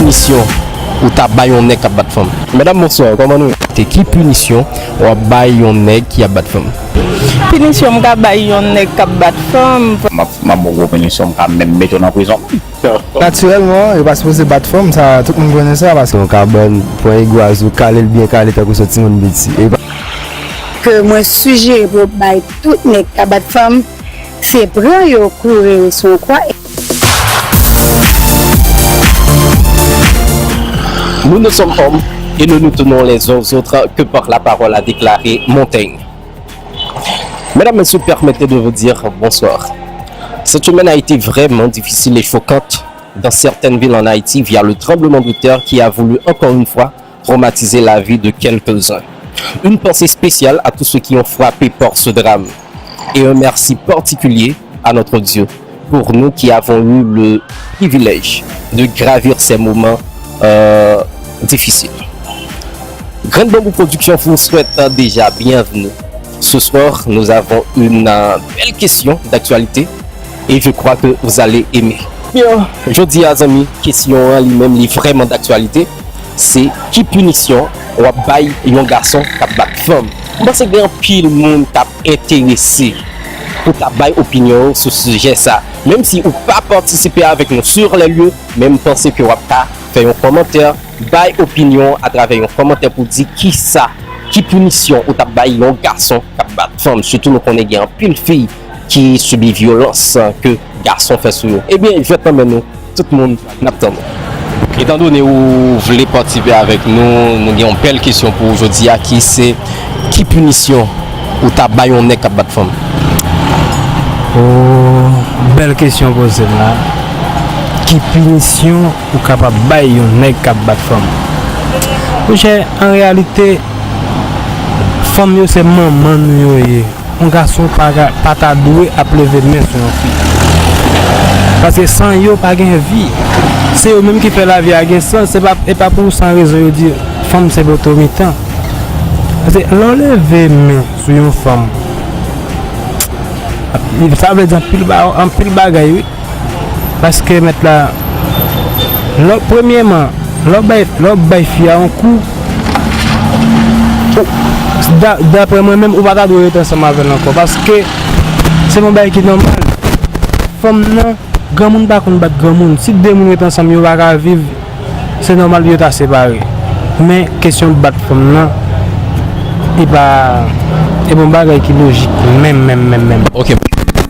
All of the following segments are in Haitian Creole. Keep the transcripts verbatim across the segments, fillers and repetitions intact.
Misyon ou ta bay yon nèg k ap bat fanm? Medam, bonswa, kòman nou ye? Te ki pinisyon w ap bay yon nèg ki ap bat fanm? Pinisyon m ka bay yon nèg k ap bat fanm. M ap, m ap ba w gwo pinisyon, m ka menm mete w nan prizon. Natirèlman, yo pa sipoze bat fanm, sa, tout moun konnen sa, paske yon kabann, pran egwaz ou, kale l byen kale tankou se yon timoun piti. E pa Ke mwen sijere pou yo bay tout nèg k ap bat fanm, se pran yo, kloure yo sou yon kwa. Nous ne sommes hommes et nous nous tenons les uns aux autres, que porte la parole, a déclaré Montaigne. Mesdames, Messieurs, permettez de vous dire bonsoir. Cette semaine a été vraiment difficile et choquante dans certaines villes en Haïti via le tremblement de terre qui a voulu encore une fois traumatiser la vie de quelques-uns. Une pensée spéciale à tous ceux qui ont frappé par ce drame et un merci particulier à notre Dieu pour nous qui avons eu le privilège de gravir ces moments euh, difficiles. Grenn Banbou Production vous souhaite déjà bienvenue. Ce soir, nous avons une euh, belle question d'actualité et je crois que vous allez aimer. Bien, jodi a, zanmi, kesyon an li menm li vrèman daktyalite. Se ki pinisyon w ap bay yon gason k ap bat fanm? M panse gen anpil moun k ap enterese pou ta bay opinyon yo sou sijè sa. Menm si ou pa patisipe avèk nou sur les lieux, men m panse ke w ap ka fè yon kòmantè, bay opinyon w atravè yon kòmantè pou di kisa, ki pinisyon ou t ap bay yon gason k ap bat fanm. Sitou nou konnen gen anpil fi ki sibi vyolans ke gason fè sou yo. Ebyen, jwèt nan men nou, tout moun, n ap tann ou. Etandone ou vle patisipe avèk nou, nou gen yon bèl kesyon pou ou jodi a ki se, ki pinisyon ou ta bay yon nèg k ap bat fanm? Oh, bèl kesyon poze m la. Ki pinisyon ou kapab bay yon nèg k ap bat fanm? Monchè, an reyalite, fanm yo se manman nou yo ye. Yon gason pa ka, pa ta dwe ap leve men sou yon fi. Paske san yo pa gen vi. Se yo menm ki fè lavi a gen sans. Se pa, e pa pou san rezon yo di fanm se poto mitan. Paske lè w leve men sou yon fanm, sa vle di anpil ba-, anpil bagay, wi. Paske mèt la, lò, premyèman, lè w bay, lè w bay fi a yon kou, ou, da-, daprè mwen menm, ou pa ta dwe rete ansanm avè l ankò. Paske se yon bagay ki nòmal. Fanm nan, granmoun pa konn bat granmoun. Si de moun rete ansanm, yo pa ka viv, se nòmal pou yo ta separe. Men, kesyon bat fanm nan, e pa, e pa yon bagay ki lojik menm, menm, menm, menm. Ok.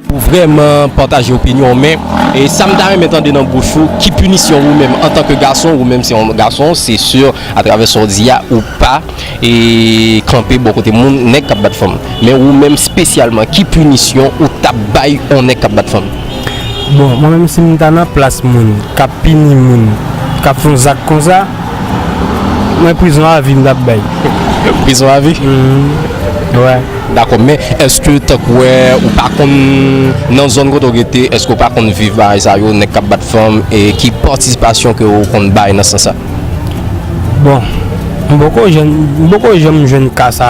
Pou vrèman pataje opinyon w, men, e sa m ta renmen tande nan bouch ou, ki pinisyon ou menm, antanke gason, ou menm se yon gason, se si, atravè sa w di a, ou pa, e, kanpe bò kote moun, nèg k ap bat fanm. Men ou menm, espesyalman, ki pinisyon ou t ap bay yon nèg k ap bat fanm? Bon, mwen menm, si m ta nan plas moun k ap pini moun k ap fè yon zak konsa, mwen prizon avi m t ap bay. Prizon avi? Mhm. Wè. Dakò, men èske tankou wè ou pa konn nan zòn kote w rete, èske w pa konn viv bagay sa yo, nèg k ap bat fanm, e ki patisipasyon ke w konn bay nan sans sa? Bon, m poko janm, m poko janm jwenn ka sa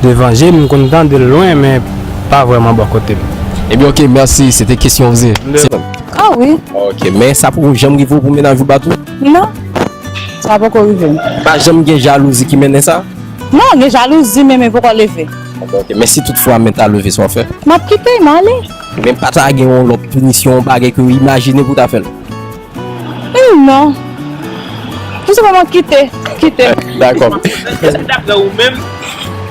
devan je m, m konn tande l lwen, men pa vrèman bò kote m. Ebyen, ok, mèsi, se te kesyon poze. Se bon. Ah wi. Ok, men sa poko janm rive w pou mennaj ou bat ou? Non. Sa poko rive m. Pa janm gen jalouzi ki mennen sa? Non, gen jalouzi, men men poko leve. Ok, men si toutfwa men ta leve, sa w ap fè? M ap kite, m ale. Men pa ta gen yon lòt pinisyon, yon bagay ke w imajine pou w ta fè l? Hmm, non. Tou senpleman kite, kite. Dakò. Èske daprè ou menm,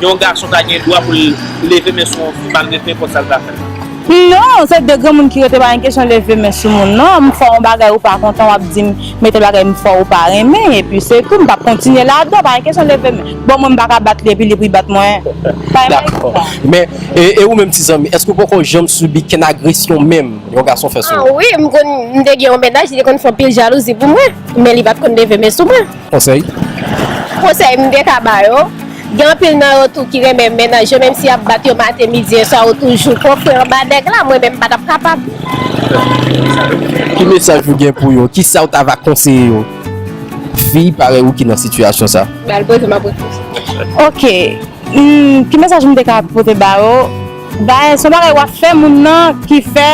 yon gason ta gen dwa pou l leve men sou yon fi malgre nenpòt sa l ta fè? Non, se de granmoun ki rete, pa gen kesyon leve men sou moun, non. M fè yon bagay ou pa kontan, w ap di m, men tèl bagay m fè w ou pa renmen, epi se tou, m p ap kontinye ladan, pa gen kesyon leve men. Bon, mwen m pa ka bat li epi li pou li bat mwen. Pa renmen sa. Dakò. Men, e, e ou menm ti zanmi, èske w poko janm sibi kenn agresyon menm yon gason fè sou ou? Ah wi, m konn, m te gen yon mennaj, li te konn fè anpil jalouzi pou mwen, men li pa t konn leve men sou mwen. Konsèy? Konsèy m te ka ba yo, gen anpil nan yo tou ki renmen mennaj yo, menm si y ap bat yo maten, midi e swa, yo toujou konfre anba nèg la, mwen menm m pa t ap kapab. Ki mesaj ou gen pou yo? Kisa w ta va konseye yon fi parèy ou ki nan sitiyasyon sa? Ba l poze m ap reponn. Ok. Hmm, ki mesaj m te ka pote ba yo? Ba, se yon bagay w ap fè moun nan ki fè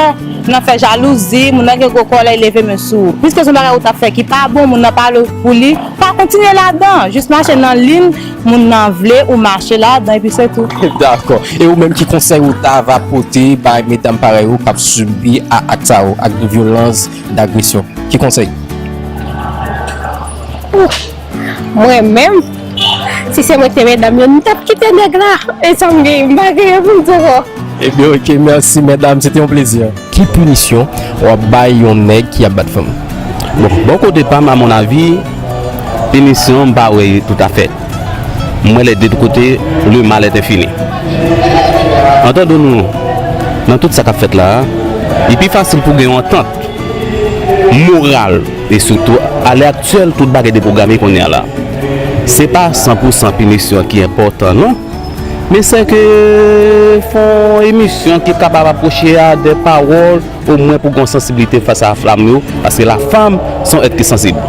Moun nan fè jalouzi, moun nan gen gwo kòlè, li leve men sou ou. Piske se yon bagay ou t ap fè ki pa bon, moun nan pale w pou li, pa kontinye ladan. Jis mache nan liy moun nan vle ou mache ladan, epi se tou. Dakò. E ou menm, ki konsèy ou ta va pote bay medam parèy ou k ap sibi a ak sa yo, ak de vyolans, d agresyon? Ki konsèy? Mwen menm, si se mwen ki te medam yo, m t ap kite nèg la. E sa m gen, m pa gen anyen pou m di ankò. Ebyen, oke, mèsi medam, se te yon plezi. Ki pinisyon w ap bay yon nèg ki ap bat fanm? Bon, bò kote pa m, amonnavi, pinisyon, m pa wè toutafè. M wè les deux côtés, le mal est infini. Antande nou, nan tout sa k ap fèt la a, li pi fasil pou gen yon antant moral e sitou, alè aktyèl, tout bagay depwograme kounye a la. Se pa san pou san pinisyon ki enpòtan, non. Men se ke fè yon emisyon ki kapab apwoche a de pawòl, omwen pou gen yon sansiblite fas a fanm yo, paske la fanm se yon èt ki sansib.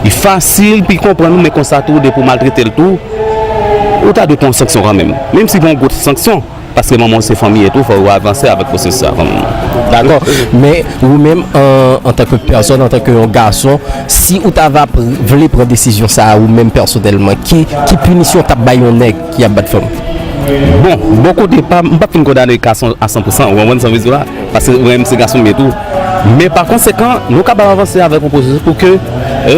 Li fasil pou l konprann ou, men konsa tou, depi w maltrete l tou, ou ta dwe pran yon sanksyon kanmenm. Menm si pa yon gwo sanksyon, paske manman w se fanmi e tou, fò w avanse avèk pwosesis la kanmenm. Dakò. Men ou menm, an, antanke pèsòn, antanke yon gason, si ou ta va pr- vle pran desizyon sa a ou menm pèsonèlman, ki, ki pinisyon w t ap bay yon nèg ki ap bat fanm? Bon, bò kote pa m, m p ap fin kondane gason a san pou san, ou konprann sa m vle di w la? Paske ou menm se gason m ye tou. Men pa konsekan, nou kapab avanse avèk yon pwosesis pou ke, e,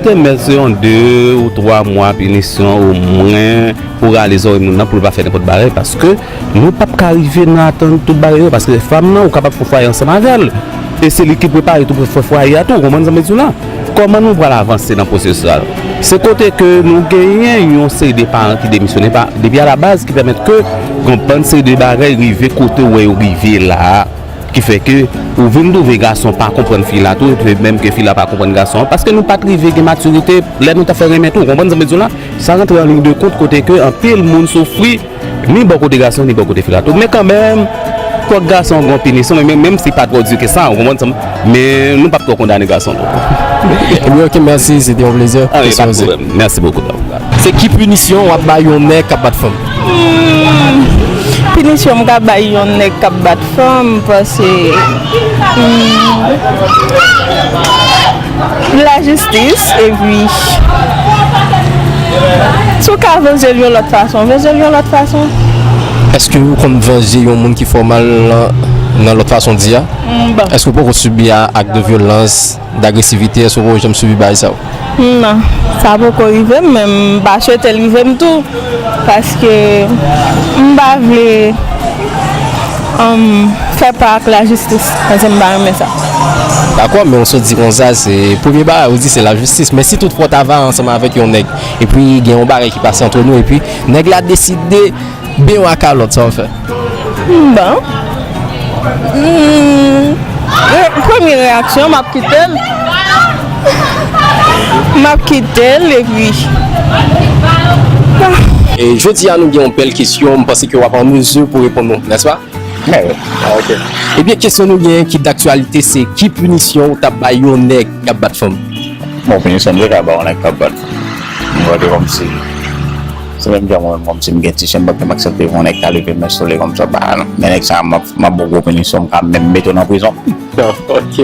te mèt se yon de ou twa mwa pinisyon omwen pou rale zòrèy moun nan pou l pa fè nenpòt bagay, paske nou p ap ka rive nan atann tout bagay yo, paske fanm nan, ou kapab fè fwaye ansanm avè l. E se li ki prepare tou pou fè fwaye a tou, ou konprann sa m vle di w la? Kòman nou pral avanse nan pwosesis la? Se kote ke nou genyen yon seri de paran ki demisyone pa, depi alabaz, ki pèmèt ke yon bann seri de bagay rive kote w wè yo rive la a, ki fè ke ou vin twouve gason pa konprann fi la tou, de menm ke fi la pa konprann gason an, paske nou pa t rive gen matirite lè nou t ap fè renmen tou, ou konprann sa m vle di w la? Sa rantre an liy de kont kote ke anpil moun soufri, ni bò kote gason, ni bò kote fi la tou. Men kanmenm, fòk gason gen yon pinisyon, men menm si pa twò di ke sa, ou konprann sa m, men nou p ap twò kondane gason tou. Wi, oke, mèsi, se te yon plezi. Ah, pa de pwoblèm. Mèsi bokou. Se ki pinisyon w ap bay yon nèg k ap bat fanm? Hmm, pinisyon m ka bay yon nèg k ap bat fanm, m panse, hmm, lajistis, epi si w ka vanje l yon lòt fason, vanje l yon lòt fason. Èske ou konn vanje yon moun ki fè w mal nan, nan lòt fason di a? M, bon. Èske ou poko sibi a ak de vyolans, d agresivite, èske ou poko janm sibi bagay sa yo? Non, sa poko rive m, men m pa swete l rive m tou, paske m pa vle, um, fè pa ak lajistis, paske m pa renmen sa. Dakò, men ou sot di konsa, se premye bagay ou di se lajistis. Men si toutfwa w ta va ansanm avèk yon nèg, epi gen yon bagay ki pase antre nou, epi nèg la deside ben w a kalòt, sa w ap fè? Bon. Hmm, re- premye reyaksyon, m ap kite l. M ap kite l, epi E jodi a nou gen yon bèl kesyon, m panse ke w ap an mezi pou reponn nou, nèspa? Mè wi. Ah, ok. Ebyen, kesyon nou gen ki daktyalite se ki pinisyon ou t ap bay yon nèg k ap bat fanm? Bon, pinisyon m te ka ba yon nèg k ap bat fanm. M gade kòmsi se menm jan mwen menm, kòmsi m gen ti chen, m p ap janm aksepte pou yon nèg ta leve men sou li kòmsa, ba non. Men nèg sa, m ap, m ap ba w gwo pinisyon, m ka menm mete w nan prizon. Ok.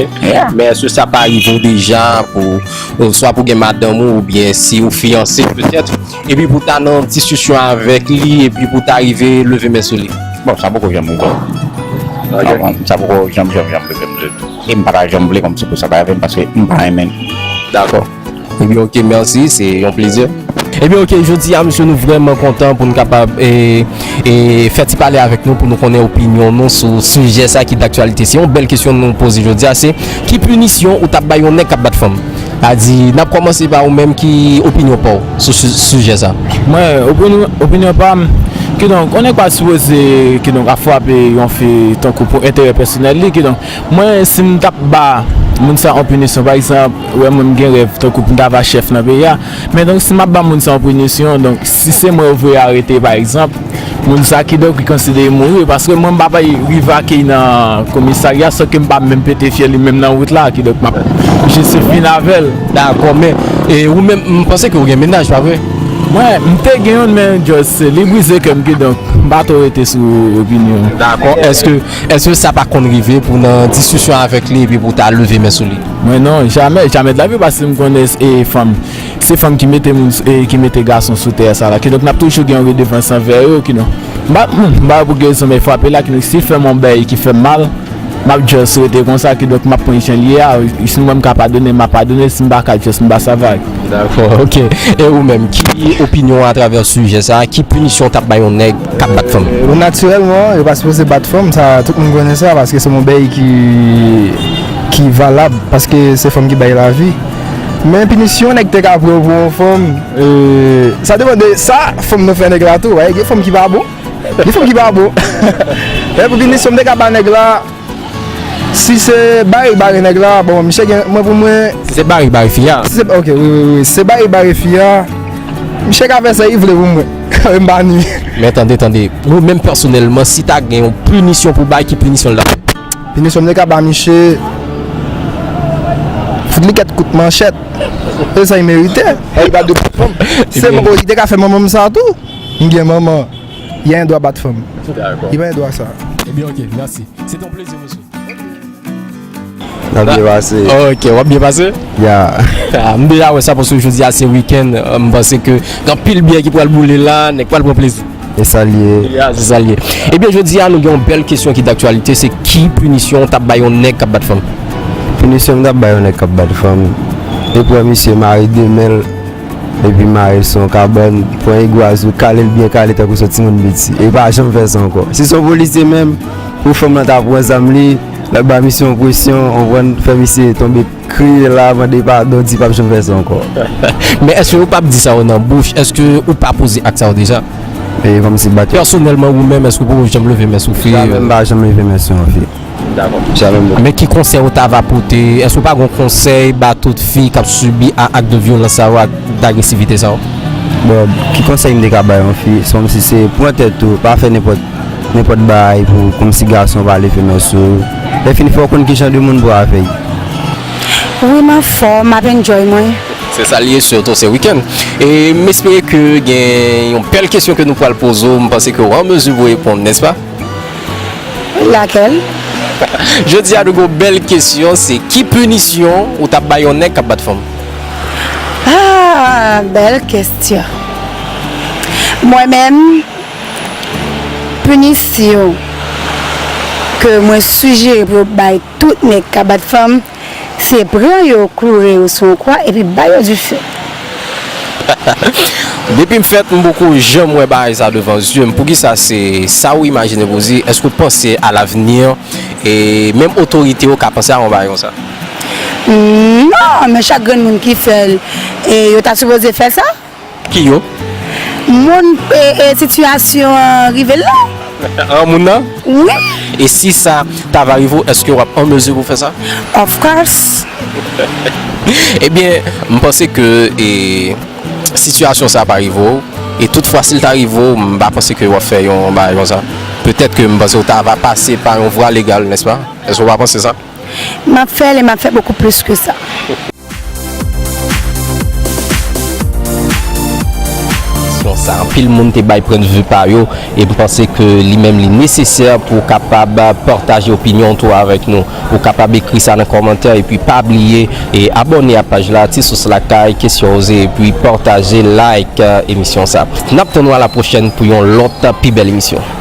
Men èske sa pa rive w deja pou, oswa pou gen madanm ou, oubyen si ou fiyanse petèt, epi pou ta nan diskisyon avèk li, epi pou ta rive leve men sou li? Bon, sa poko janm rive m. Sa poko janm, janm, janm rive m ditou. E m pa ta janm vle kòmsi pou sa ta rive m, paske m pa renmen l. Dakò. Ebyen, ok, mèsi, se yon plezi. Ebyen, ok, jodi a, mesye, nou vrèman kontan pou nou kapab e, e, fè ti pale avèk nou, pou nou konnen opinyon nou sou sijè sa ki daktyalite. Se yon bèl kesyon nou poze jodi a, se ki pinisyon ou t ap bay yon nèg k ap bat fanm? A di, n ap kòmanse pa ou menm, ki opinyon pa w sou si- sijè sa? Mwen, opinyon, opinyon pa m, kidonk, yon nèg pa t sipoze, kidonk, ap frape yon fi tankou pou enterè pèsonèl li, kidonk, mwen, si m t ap ba moun sa yon pinisyon, pa egzanp, wè mwen m gen rèv tankou pou m ta va chèf nan peyi a, men donk si m ap ba moun sa yon pinisyon, donk si se mwen yo vle arete pa egzanp, moun sa kidonk li konsidere mouri, paske mwen m pa pral rive ak li nan komisarya san ke m pa menm pete fyèl li menm nan wout la, kidonk m ap jis fin avè l. Dakò, men e ou menm, m panse ke ou gen mennaj, pa vre? Mwen, m te gen youn, men just li brize kè m, kidonk m M pa twò rete sou opinyon. Dakò. Èske, èske sa pa konn rive pou nan diskisyon avèk li epi pou ta leve men sou li? Mwen non, jamè, jamè de la vi, paske m konnen e fanm. Se fanm ki mete moun, e ki mete gason sou tè sa la. Kidonk, n ap toujou gen yon redevans anvè yo, kidonk. M pa, m pa wè pou ki rezon m frape la, kidonk, si l fè m yon bagay ki fè m mal, m ap just rete konsa, kidonk, m ap pran jan l ye a. Si m wè m ka padone, m ap padone. Si m pa ka, just m pa sa va. Dakò, ok. E ou menm, ki opinyon w atravè sijè sa a? Ki pinisyon w t ap bay yon nèg k ap bat fanm? Bon, natirèlman, yo pa sipoze bat fanm, sa, tout moun konnen sa, paske se yon bagay ki, ki valab, paske se fanm ki bay lavi. Men pinisyon nèg te ka pran pou yon fanm, e, sa depann de sa fanm nan fè nèg la tou, wi, gen fanm ki pa bon. Gen fanm ki pa bon. E pou pinisyon m te ka ba nèg la, si se bare bare nèg la, bon, misye gen, mwen pou mwen. Si se bare bare fi a. Si se, ok, wi, wi, wi. Si se bare bare fi a, misye ka fè sa li vle pou mwen. M pa ni. Men tande, tande. Ou menm pèsonèlman, si ta gen yon pinisyon pou bay, ki pinisyon l ta? Pinisyon m te ka ba misye, fout li kèk kout manchèt. E sa li merite. Li pa dwe bat fanm. Se mwen, li te ka fè manman m sa tou. M gen manman. Il a un droit bat fanm. Dakò. Li pa gen dwa sa. Ebyen, ok, mèsi. Se te yon plezi, mesye. N ap byen pase. Ok, w ap byen pase? Ya. Ah, m deja wè sa paske jodi a se wikenn. Euh, m panse ke gen anpil byè ki pral boule la, nèg pral pran plezi. E sa l ye. Ya, se sa l ye. Ebyen, jodi a, nou gen yon bèl kesyon ki daktyalite, se ki pinisyon w t ap bay yon nèg k ap bat fanm? Pinisyon m t ap bay yon nèg k ap bat fanm, e pran misye mare de men l, epi mare l sou yon kabann, pran egwaz ou, kale l byen kale tankou se yon timoun piti. E pa janm fè sa ankò. Si se yon polisye menm, pou fanm lan ta pran zam li, l ap ba misye yon presyon, konprann, fè misye tonbe kriye la, mande padon, di p ap janm fè sa ankò. Men èske ou p ap di sa yo nan bouch? Èske ou pa poze ak sa yo deja? E kòmsi bat yo. Pèsonèlman, ou menm, èske ou poko janm leve men sou fi? Jamè m pa janm leve men sou yon fi. Dakò. Jamè m. Men ki konsèy ou ta va pote? Èske ou pa gen konsèy ba tout fi k ap sibi a ak de vyolans sa yo ak dagresivite sa yo? Bon, ki konsèy m te ka bay yon fi? Se kòmsi se pran tèt ou, pa fè nenpòt, nenpòt bagay pou kòmsi gason pa leve men sou ou. Lè fini fè w konn ki jan de moun pou w avè l. Wi, m anfòm, m ap enjoy mwen. Se sa l ye, sitou se wikenn. E m espere ke gen yon bèl kesyon ke nou pral poze w, m panse ke w an mezi pou w reponn, nèspa? Lakèl? Jodi a, nou gen yon bèl kesyon, se ki pinisyon ou t ap bay yon nèg k ap bat fanm? Ah, bèl kesyon. Mwen menm, pinisyon ke mwen sijere pou yo bay tout nèg k ap bat fanm, se pran yo, kloure yo sou yon kwa, epi ba yo dife. Depi m fèt, m poko janm wè bagay sa devan zye m. Poukisa se sa ou imajine pou di? Èske ou panse a lavni, e menm otorite yo ka panse a yon bagay konsa? Non, men chak grenn moun ki fè l, e yo ta sipoze fè sa. Ki yo? Moun, e, e sitiyasyon an rive la. An moun nan? Wi. E si sa ta va rive w, èske w ap an mezi pou fè sa? Of course. Ebyen, m panse ke, e, sitiyasyon sa pa rive w, e toutfwa si l ta rive w, m pa panse ke w ap fè yon bagay konsa. Petèt ke m panse w ta va pase pa yon vwa legal, nèspa? Èske w pa panse sa? M ap fè l e m ap fè bokou plis ke sa. Kesyon sa, anpil moun te bay pwennvi pa yo, e m panse ke li menm li nesesè pou w kapab pataje opinyon w tou avèk nou. Ou kapab ekri sa nan kòmantè, epi pa bliye e abòne a paj la, Ti Sous Lakay, Kesyon Oze, epi pataje, like, emisyon sa. N ap tann ou a la pwochèn pou yon lòt pi bèl emisyon.